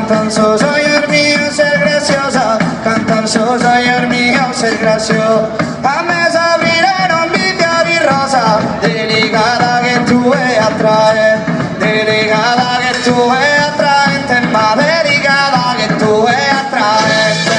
Cantan sos ojos mios ses graziosa, cantan sos ojos mios ses graziosa. A mes'abrile non bi fiori rosa, delicada che tue attrae, delicada che tue attraente, ma delicada che tue attraente.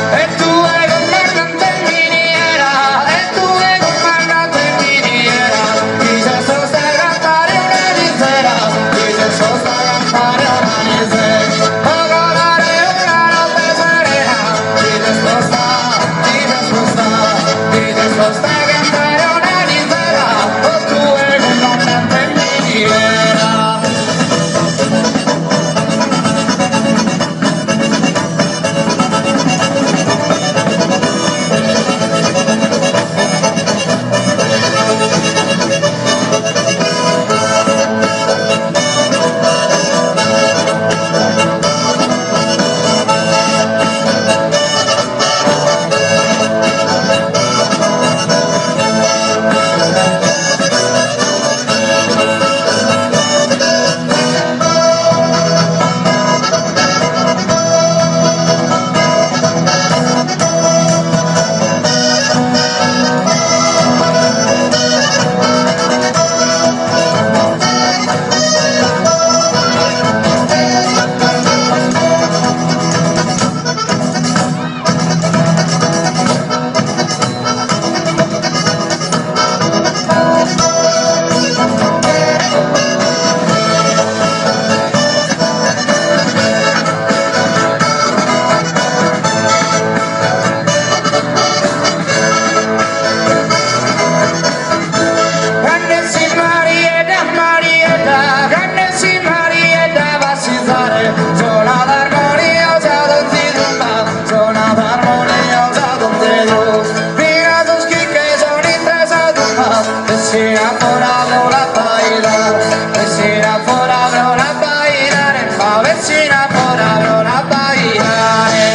E tue cumandante in miniera, e tue cumandante in miniera, ti ses posta a cantare una misera, ti ses posta a cantare una misera, po colare una notte serena, ti ses posta, ti ses posta, ti ses posta a cantare una misera, o tue cumandante in miniera. Cando si Mariedda, Mariedda, cando si Mariedda passizare, sonat armoniosa donzi trumba, sonat armoniosa donzi trumba. Finas sos chi che son intro 'e sa tumba, bessin a fora pro l'abbaidare, bessin a fora pro l'abbaidare, ma bessin a fora pro l'abbaidare.